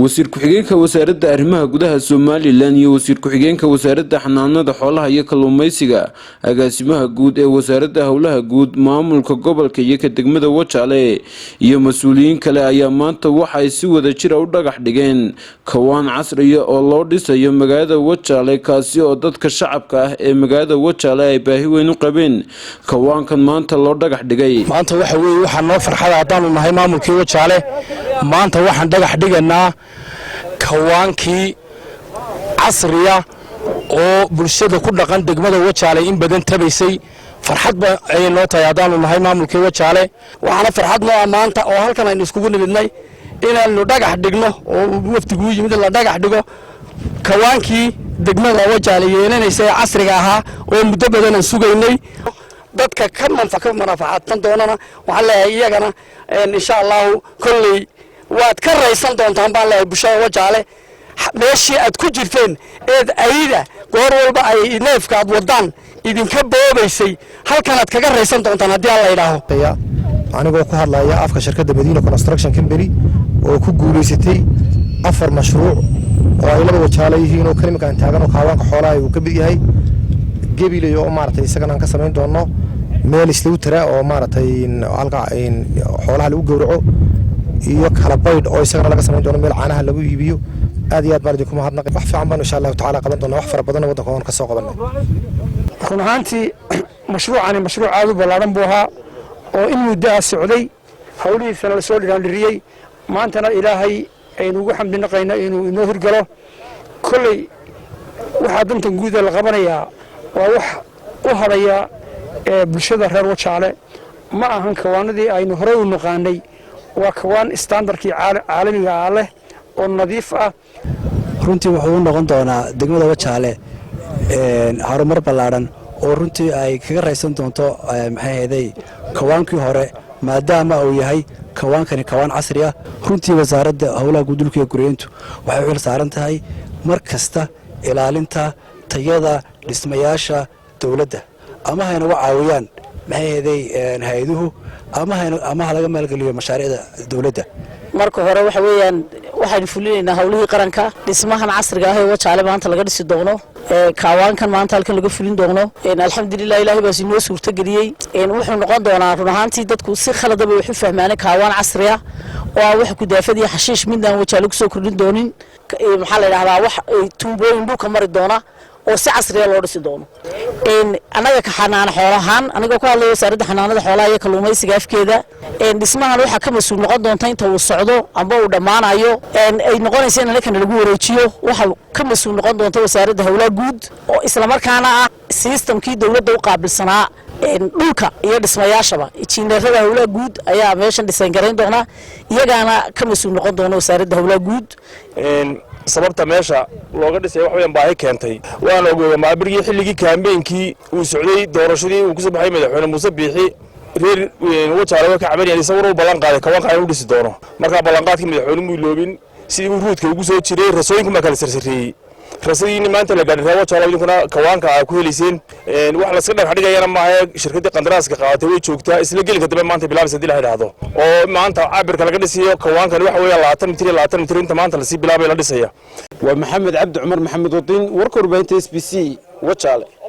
Wasiir ku-xigeenka Wasaaradda Arrimaha Gudaha Somaliland iyo wasiir ku-xigeenka Wasaaradda Xanaanada Xoolaha iyo Kalluumeysiga, agaasimaha guud ee Wasaaradda Howlaha Guud, maamulka gobolka iyo ka degmada Wajaale iyo mas-uuliyiin kale ayaa maanta waxay si wada jira u dhagax dhigeen kawaan casriya oo loo dhisayo magaalada Wajaale, kaasi oo dadka shacabka ah ee magaalada Wajaale ay baahi weyn u qabeen kawaankan maanta loo dhagax dhigay. Maanta waxa weeye waxaa noo farxada haddaanu nahay maamulkii Wajaale. Maanta waxaan dhagax dhiganaa kawaankii casriya oo bulshada ku dhaqan degmada Wajaale in badan tabaysay. Farxad ba ayay noo tahay haddaanu nahay maamulkii Wajaale. Waxaana farxad noo ah maanta oo halkan aynu iskugu nimidnay inaanu dhagax dhigno oo wafdiguu yimid la dhagax dhigo kawaankii degmada Wajaale yeelanaysa ee casriga ahaa oo muddo badanaan sugaynay. Dadka ka manfaacadsan doonana waxaan leeyahay iyagana, insha Allahu, kolley waad ka raysan doontaan baan leeyahay. Bulshada Wajaale, meeshii aad ku jirteen eed ayida goor walba ay neefka aad wadaan idinka boobaysay, halkanaad kaga raysan doontaan haddii Alla idhaaho. Anigoo ku hadlaya afka shirkadda Madiina Construction Company oo ku guulaysatay afar mashruuc oo ay laba Wajaale yihiin, oo kan iminka aan taagan oo kaawaanka xoolaha uu ka mid yahay, Gebiley oo maaragtay isagana aan ka samayn doono meel islagu tara oo maaragtay halka xoolaha lagu gowraco, iyo Kalabaydh oo isagana laga samayn doono meel caanaha lagu iibiyo. Aad iyo aad baan idinku mahadnaqay. Wax fiican baan insha Allahu tacaala qaban doonaa, wax fara badanna waddanka oon ka soo qabanay. Run ahaantii mashruucani mashruuc aad u ballaaran buu ahaa oo in muddo ah socday, howlihiisana lasoo dhiraandhiriyey. Maantana Ilaahay aynu ugu xamdi naqayno inuu inoo hirgalo. Kolley waxaa dantan guuda la qabanayaa waa wax u hadhaya ee bulshada reer Wajaale. Ma ahan kawaanadii aynu horey u naqaanay, waa kawaan standardkii caalamiga ah leh oo nadiif ah. Runtii wuxuu u noqon doonaa degmada Wajaale horumar ballaadhan oo runtii ay kaga raysan doonto, maxay ahayday, kawaankii hore, maadaama uu yahay kawaankani kawaan casri ah. Runtii Wasaaradda Howlaha Guud, Dhulka iyo Guryeyntu waxay u xil saaran tahay mar kasta ilaalinta tayada dhismayaasha dowladda, ama haynagu caawiyaan, maxay ahayday, hay-aduhu, ama ha laga maalgeliyo mashaariicda dowladda. Marka hore waxa weeyaan waxaynu fulinaynaa howlihii qaranka. Dhismahan casriga ah ee Wajaale maanta laga dhisi doono, kaawaankan maanta halkan laga fulin doono, alxamdulilah, Ilahay baas inoo suurtageliyey. Wuxuu noqon doonaa, run ahaantii dadku si khaladaba wax u fahmaanay, kaawaan casri ah oo aan wax kudaafad iyo xashiish midnaan Wajaale kusoo kordhin doonin. Maxaa la yidhahdaa, wax tuubooyin dhulka mari doona oo si casriya loo dhisi doono. Annaga ka xanaano xoolahaan, anigoo ku hadlaya Wasaaradda Xanaanada Xoolaha iyo Kalluumaysiga afkeeda, dhismahan waxaa ka mas-uul noqon doonta inta uu socdo amba uu dhammaanayo ay noqonaysa in anakana lagu wareejiyo, waxaa ka mas-uul noqon doonta Wasaaradda Howlaha Guud oo islamarkaana ah systemkii dowladda u qaabilsanaa dhulka iyo dhismayaashaba. Injineerada Howlaha Guud ayaa meeshan dhisayn garayn doona, iyagaana ka mas-uul noqon doona Wasaaradda Howlaha Guud. Sababta meesha looga dhisay wax weeyaan baahi keentay. Waan ogeeya maabirgii xilligii campaignki uu socday, doorashadii uu kusoo baxay madaxweyne Muuse Biixi, reer Wajaale way ka cabanayaan. Isaguna uu ballan qaaday kawaanka inuu dhisi doono. Markaa ballanqaadkii madaxweyne muu iloobin, sidii uu ruudka ugu soo jiray. Rasooyinku maa kala sarsareeyey, rasadiini maanta la gaadhay. Reer Wajaale, idinkuna kawaanka aa ku helayseen. Wax laska dhagax dhigayana maaha. Shirkaddii qandaraaska qaadatay way joogtaa, isla gelinka dambe maanta bilaabaysa hadii la idhaahdo. Oo maanta cabirka laga dhisayo kawaankani waxa weeya 20 mitir iyo 20 mitir, inta maanta lasii bilaabay la dhisaya. Waa Maxamed Cabdi Cumar, Maxamed Wadiin, warka warbaahinta SBC, Wajaale.